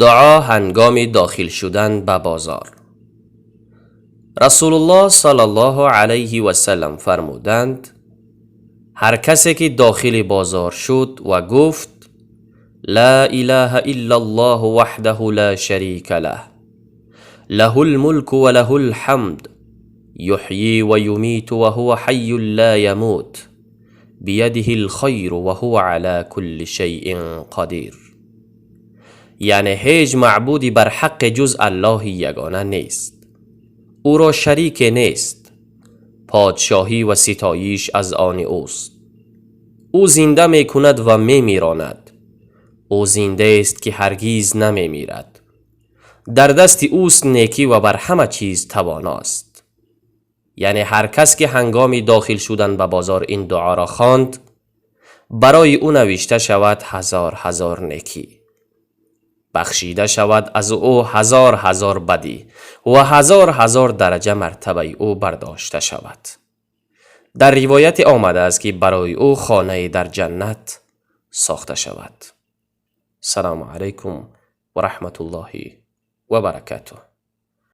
Дуо ҳангоми дохил шудан ба бозор. Расулуллоҳ саллаллоҳу алайҳи васаллам фармуданд: ҳар касе ки дохили бозор шуд ва гуфт: ла илаҳа иллаллоҳу ваҳдаҳу ла шарика лаҳ, лаҳул мулку ва лаҳул ҳамд, юҳйӣ ва юмиту ва ҳува ҳайюн ла ямут, биядиҳил хайру ва ҳува ала кулли шайъин қадир. Яъне ҳеҷ маъбуди барҳаққе ҷуз Аллоҳи ягона нест, ӯро шарике нест, подшоҳӣ ва ситоиш аз они ӯст. Ӯ зинда мекунад ва мемиронад. Ӯ зиндаест ки ҳаргиз намемирад. Дар дасти ӯст некӣ ва бар ҳама чиз тавоност. Яъне ҳар кас ки ҳангоми дохил шудан ба бозор ин дуоро хонд, барои ӯ навишта шавад ҳазор ҳазор некӣ, бахшида шавад аз ӯ ҳазор ҳазор бадӣ ва ҳазор ҳазор дараҷа мартабаи ӯ бардошта шавад. Дар ривояте омадааст, ки барои ӯ хонае дар ҷаннат сохта шавад. Салому алайкум ва раҳматуллоҳи ва баракатуҳ.